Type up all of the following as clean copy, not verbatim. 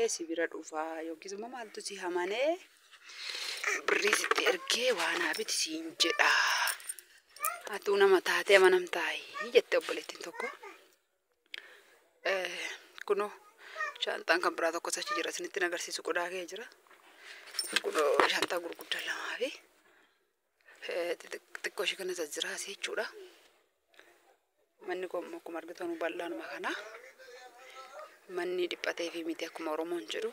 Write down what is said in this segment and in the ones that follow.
si bira dhufaa yookiis immoo maaltu si hamanee birrii sitti ergee waa naa biti siin jedha. Atuu nama taatee amanamtaayi jette obboleettiin tokko. Kunoo shaanxaan kan biraa tokkos achi jira, isinitti agarsiisu, qodaa kee jira. Kunoo shaanxaa gurguddaa lamaa fi xixiqqoo ishee kanas as jira asii jechuudha. Manni kun akkuma argitan bal'aanuma kana. Manni dhiphatee fi miti akkuma Oromoon jedhu.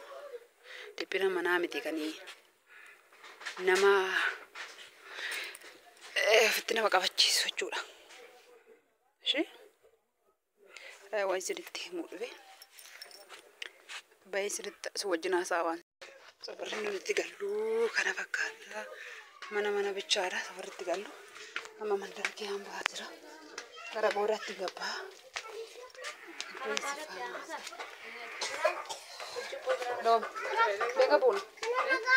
Dhiphina manaa miti kan nama ofitti nama qabachiisu jechuudha. Ishee waan isinitti himuu dhufe. Baay'ee isinitti si wajjin haasa'a waan. Safarri nuti itti gallu kana fakkaata. Mana mana bichaadha safarri itti gallu. Amma mandara kee hambaa jira. Gara boodaatti gabbaa. Venga buna.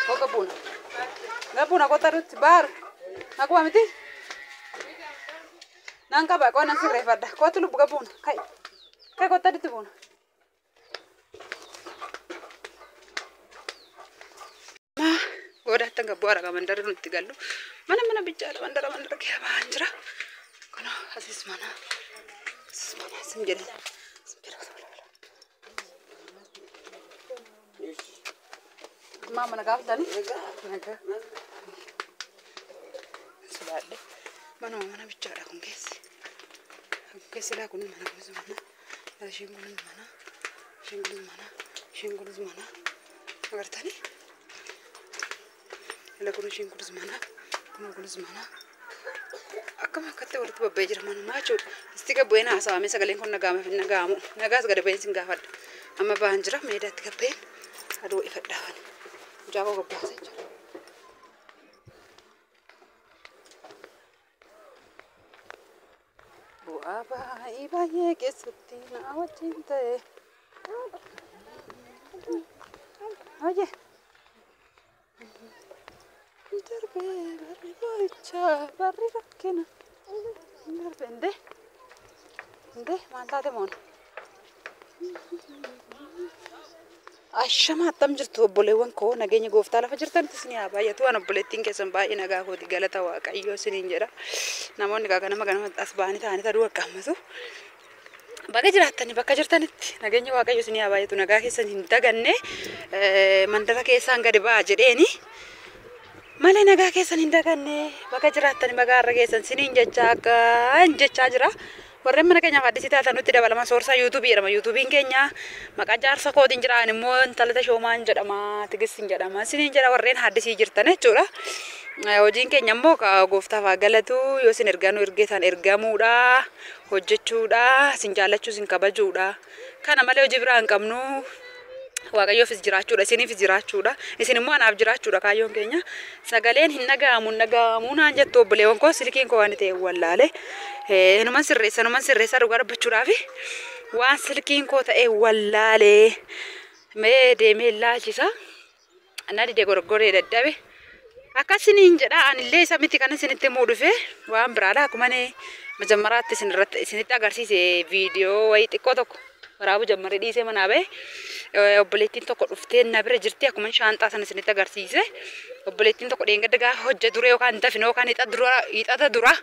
Koka buna. Gabuna kota rutti bar. Aku miti. Nan qaba qoo nan sirreeffadha. Kootu lubbu gabuna. Kai. Kai kota ditti buna. Ma goodaatti hanga bu'aara qaba mandara nutti gallu. Mana mana bichaadha, mandara mandara kee ba'aan jira. Kun asis mana. Asis mana sim jedhe. Sim jedhe. Maama nagaa bultanii? Nagaa. Sodaadhe. Manuma mana bichaadha kun keessi. Kun keessi laa, kunis mana, kunis mana. Isheen kunis mana. Isheen kunis mana. Isheen kunis mana. Agartanii? Ila kun isheen kunis mana. Kun kunis mana. Akkam akkatti walitti babba'ee jira manumaa jechuudha. Isti gabbu'een haasawame sagaleen kun nagaama fi nagaamu. Nagaas gadi ba'een sin gaafadha. Amma ba'an jira meedaatti gabbeen aduu ifadhaafani. Mucaa koo gabbaasee jira. Bu'aa baay'ee baay'ee keessatti na wajjin ta'e. Hojii. Darbee barri boo'ichaa barri rakkina. Darbee indee indee maal taate moona? Ashama, attam jirtu obboleewwan koo? Nageenya gooftaa lafa jirtanitti isin haa baay'atu. Waan obboleettiin keessan baay'ee nagaa kooti, galata Waaqayyoo isiniin jedha. Namoonni gaa ganama ganama as ba'anii ta'anii aduu akkammatu. Baga jiraattanii bakka jirtanitti nageenya Waaqayyoo isin haa baay'atu. Nagaa keessan hin daganne, mandara keessaan gadi ba'a jedheeni. Malee nagaa keessan hin daganne, bakka jiraattanii baga har'a keessan isiniin jechaa akka jechaa jira. Warreen mana keenyaaf addisii taatan nutti dabalama. Soorsaa yuutuubii jedhama. Yuutuubiin keenya maqaa jaarsa kootiin jira. Ani immoo intala Tashoomaan jedhama. Tigistiin jedhama. Isiniin jedha warreen haddisii jirtan jechuudha. Hojiin keenya immoo gooftaaf haa galatu, yoo isin ergaa nu ergeetan ergamuudha, hojjechuudha, isin jaallachuu, isin kabajuudha. Kana malee hojii biraa hin qabnu. Waaqayyoofis jiraachuudha, isiniifis jiraachuudha, isin immoo anaaf jiraachuudha kaayyoon keenya. Sagaleen hin dhaga'amu hin dhaga'amu naan jettu obboleewwan koo, silkiin koo waan ta'e wallaale. Numan sirreessa, numan sirreessa, dhugaa dubbachuudhaafi waan silkiin koo ta'e wallaale. Mee deemee ilaalchisa. Na dide, gorgoree dadhabe. Akkasiniin jedha, anillee isa miti kan isinitti himuu dhufe, waan biraadha. Akkuma inni majammaraatti isin irratti isinitti agarsiise, viidiyoo wayii xiqqoo tokko waraabuu jammaree dhiisee manaa bahe. Obboleettiin tokko dhuftee na bira jirti, akkuma shaanxaa sana isinitti agarsiise. Obboleettiin tokko dheengadda gaafa hojja dura yookaan dafina yookaan hixa dura, hixata dura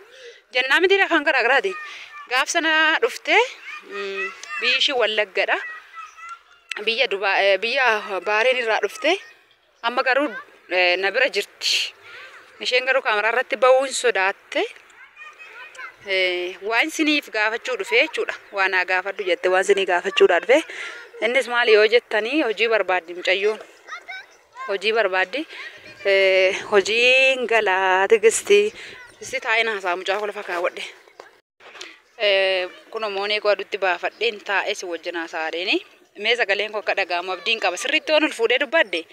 jennaa miti afaan garaa garaatiin. Gaaf sana dhuftee, biyyi ishii Wallaggadha. Biyya Dubaa, biyya Baareen irraa dhuftee amma garuu na bira jirti. Isheen garuu kaameraa irratti ba'uu hin sodaatte. Waan isiniif gaafachuu dhufe jechuudha. Waan naa gaafadhu jette, waan isinii gaafachuudha dhufe. Innis maali yoo jettanii, hojii barbaaddi mucayyoon. Hojii barbaaddi. Hojiin galaa Tigisti. Isti taa'ee haasaa mucaa koo lafa kaawwadhe. Kun moonee koo aduutti baafadheen taa'ee si wajjin haasa'aadheeni. Mee sagaleen koo akka dhaga'amu abdiin qaba. Sirriitti waan ol fuudhee dubbadde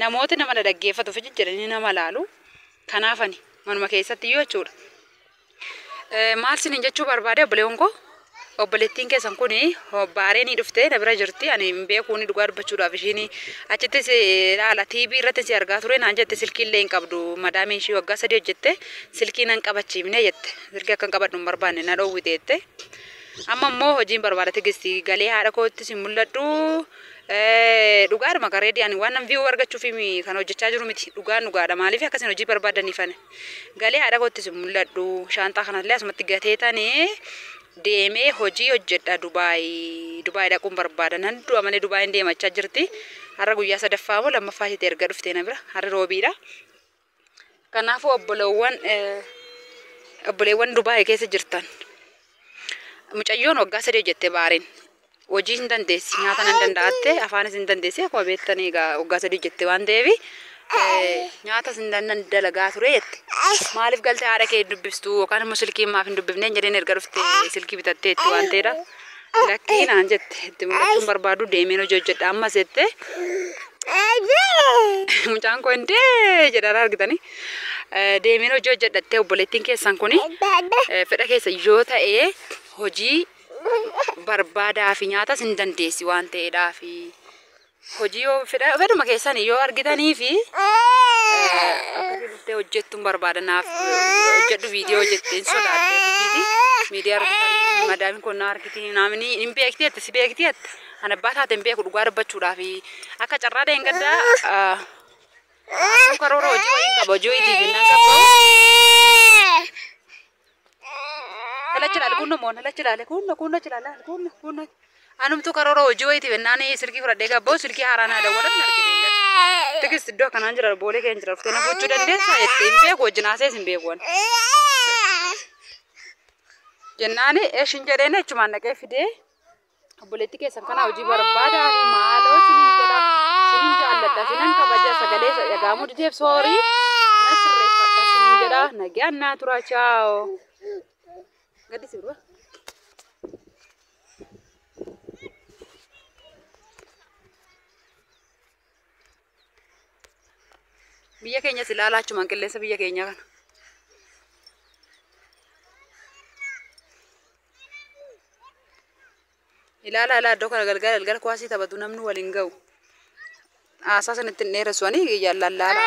namooti nama dhaggeeffatuuf jedhanii nama laalu. Kanaafani manuma keessatti iyyuu jechuudha. Maal isiniin jechuu barbaade obboleewwan koo? Obboleettiin keessan kun Baareenii dhuftee na bira jirti. Ani hin beekuuni dhugaa dubbachuudhaaf, ishiin achittis ilaala TV irratti si argaa ture naan jette. Silkii illee hin qabdu. Madaamiin ishii waggaa 3 hojjette, silkii nan qabachiifne jette. Silkii akka hin qabadhu hin barbaanne, na dhoowwite jette. Amma immoo hojiin barbaada Tigisti, galee haadha koottis hin mul'adhu. Dhugaadhuma kareedii ani waan nan view argachuuf kan hojjechaa jiru miti. Dhugaan dhugaadha. Maaliif akkasin hojii barbaadaniif ani galee haadha koottis mul'adhu. Shaanxaa kanallee asumatti gateetanii deemee hojii hojjedha. Dubaay Dubaay dhaquun barbaada. Nan du'a malee Dubaayin deemachaa jirti. Har'a guyyaa sadaffaa moo lammaffaa isheetti erga dhuftee na bira. Har'a roobiidha. Kanaafuu obboleewwan Dubaay keessa jirtan. Mucayyoon waggaa 3 hojjette baariin. Hojii hin dandeessi, nyaata nan danda'atte, afaanis hin dandeessi. Akkuma beektanii egaa waggaa 3 hojjette waan ta'eef nyaatas hin nan dalagaa ture jette. Maaliif galtee haadha kee hin dubbiftu yookaan immoo silkii maaf hin dubbifneen jedheen, erga dhufte silkii bitatteetti waan ta'eedha. Lakkii naan jette, itti mul'achuun barbaadu, deemeen hojii hojjedha ammas jette. Mucaan koo hindee jedhara argitanii. Deemeen hojii hojjedhattee obboleettiin keessan kuni fedha keessa yoo ta'e hojii barbaadaa fi nyaatas hin dandeessi waan ta'eedhaa fi hojii yoo fedhuma keessan yoo argitanii fi akka dhuftee hojjettuun barbaada, naaf hojjedhu viidiyoo hojjetteen sodaatte hojiiti. Miidiyaa argitanii madaamiin kun na argiti, namni hin beekti jette, si beekti jette. Ani abbaa taate hin beeku dhugaa dubbachuudhaaf. Akka carraa deengaddaa karoora hojii wayiin qaba, hojii wayiitiif hin qabu. Lachi ilaale kunno moon lachi ilaale kunno kunno ilaale kunno kunno. Anumtu karoora hojii wayiitiif ennaan silkii fudhadhee gabba'u silkii haaraa naa dawwalan argite. Tikist iddoo akkanaan jira, boolee keenya jira, dhuftee na gochuu dandeessaa jettee, hin beeku, wajjin haasees hin beeku. Jennaani eshin jedheen achumaan dhaqee fidee obboleetti keessan kana hojii barbaada maaloo sinin jedha, sinin jaalladha, sinan kabaja, sagalee dhagaamuu dideef sorry, na sirreeffadha sinin jedha. Nagaan naa tura, ciao. Gadi si bira. Biyya keenyas ilaalaa achumaan qilleensa biyya keenyaa kana. Ilaala ilaa, iddoo kana galgala galgala kuwaasii taphatu, namni waliin ga'u. Haasaa sanatti hin dheeressu ani jaallallaala.